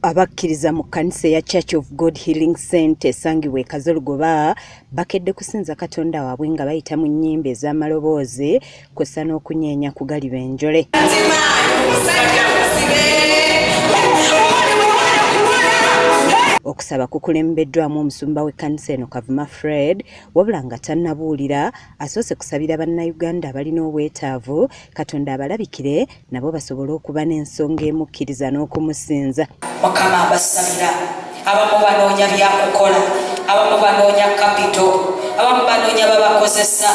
Abakkiriza mu kkanisa eya Church of God Healing Center esangibwa e Kazo Lugoba bakedde kusinza Katonda waabwe nga bayita mu nnyimba ez'amaloboozi kw'ossa n'okunyeenya ku galiba enjole. Okusaba kukulembeddwamu omusumba w'ekkanisa eno Kavuma Fred wabula nga tannabuulira asoose kusabira Bannayuganda abalina obwetaavu Katonda abalabikire nabo basobole okuba n'ensonga emukkiriza n'okumusinza. Mukama mbasabira, abamu banoonya byakukola, abamu banoonya kapito, abamu banoonya babakozesa.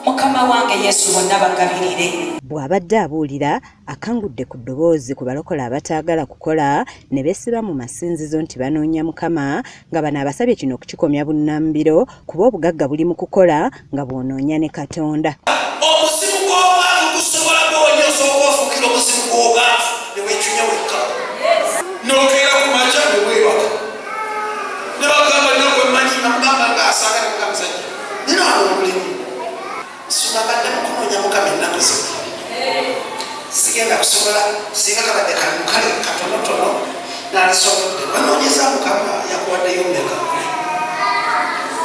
Mukama wange Yesu bonna bagabirire. Bw'abadde abuulira akangudde ku ddoboozi ku balokole abataagala kukola ne beesiba mu masinzizo nti banoonya Mukama nga bano abasabye kino okukikomya bunnambiro kuba obugagga buli mu kukola nga bw'onoonya ne Katonda. Omuzimu gw'obwavu gusobola kuwonya osooka ofuukira omuzimu gw'obwavu ne weecunya wekka n'okeera ku makya ne weebaka ne bagamba nina gwe mmanyi namugamba ng'asaaga ne mugamba musajja nina wano omulimu suma mbadde mu kunoonya Mukama ennaku zino sigenda kusobola singa kabadde kalimu kale katonotono nalisobodde banoonyeza Mukama yakuwaddeyo mmeka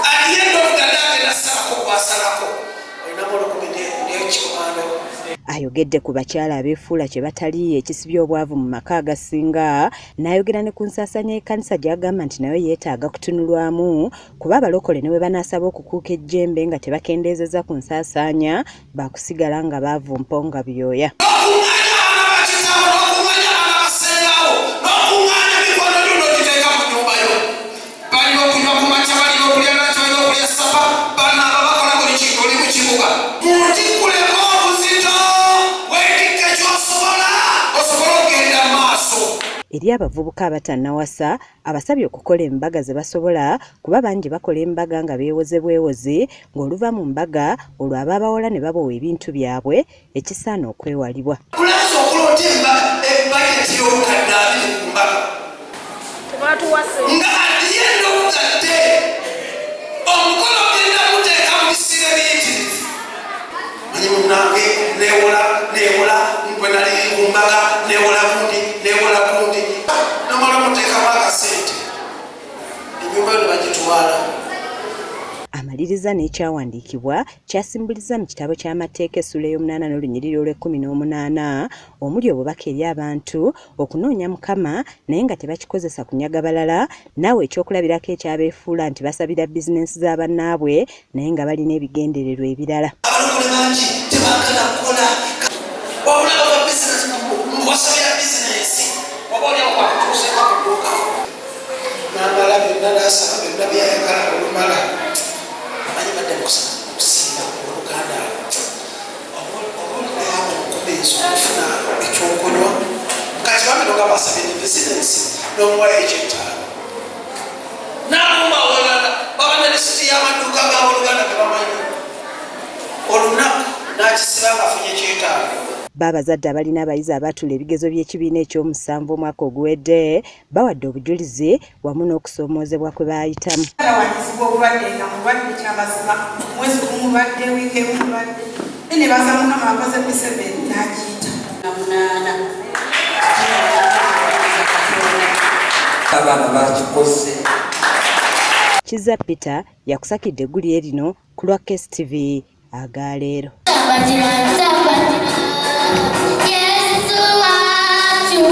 at the end of the day agenda salako gwasalako olinamu olukumi n'ekikomando. Ayogedde ku bakyala abeefuula kye batali ekisibye obwavu mu maka agasinga n'ayogera ne ku nsaasaanya y'ekkanisa gy'agamba nti nayo yeetaaga kutunulwamu kuba abalokole ne bwe banaasaba okukuuka ejjembe nga tebakendeezezza ku nsaasaanya baakusigala nga baavu mpo nga byoya. N'okuŋŋaanya abaana ba kitaawo, n'okuŋŋaanya abaana ba ssengaawo, n'okuŋŋaanya mikwano gyo n'ogiteeka mu nnyumba yo. Balina okunywa ku makya, balina okulya lunch, balina okulya supper, banaaba, bakola buli kintu, oli mu kibuga. Muntikkuleko obuzito, weetikke ky'osobola, osobole okugenda mu maaso. Eri abavubuka abatannawasa, abasabye okukola embaga ze basobola kuba bangi bakola embaga nga beewoze bwewozi ng'oluva mu mbaga olwo ab'abawala ne babowa ebintu byabwe ekisaana okwewalibwa. Kulaaza okola otya embaga ebajeti y'obukadde 20 ku mbaga nga at the end of the day omukolo ogenda kuteeka mu bisibe biyitirivu. Manyi munnange neewola neewola bwe nali ku mbaga neewola gundi neewola gundi nomala omuteekamu akasente ennyumba yo ne bagitwala. Amaliriza n'ekyawandiikibwa ky'asimbulizza mu kitabo ky'Amateeka essuula ey'omunaana n'olunyiriri olw'ekkumi n'omunaana omuli obubaka eri abantu okunoonya Mukama naye nga tebakikozesa kunyaga balala naawe ekyokulabirako ekyabeefuula nti basabira bizinensi za bannaabwe naye nga balina ebigendererwa ebirala. Abalokole bangi tebaagala kukola wabula bava bizinensi wasabira bizinensi oba oli awo kwakutuuseeko ku dduuka n'amala byonna n'asaba byonna byayagala olumala amanyi badde mu kusiiba oluganda oba olinayamu omukumiizo okufuna ekyokunywa kati bambi nogamba asabye ne bizinensi n'omuwayo ekyetaano n'alumba awalala baba ne lisiti y'amaduuka g'aboluganda tebamanyi olunaku n'akisiba ng'afunye ekyetaago. Bo abazadde abalina abayizi abaatuula ebigezo by'ekibiina eky'omusanvu omwaka oguwedde bawadde obujulizi wamu n'okusoomoozebwa kwe baayitamu. Tawanyizibwa obulwadde nga mulwadde kyamazima, omwezi gumu mulwadde, wiiki emu mulwadde, naye nebaza Mukama akoze P7 n'agiyita. 8. Abaana bakikoze. Kizza Peter yakusakidde eggulire lino ku lwa Case TV agaleero. Yesu wacu.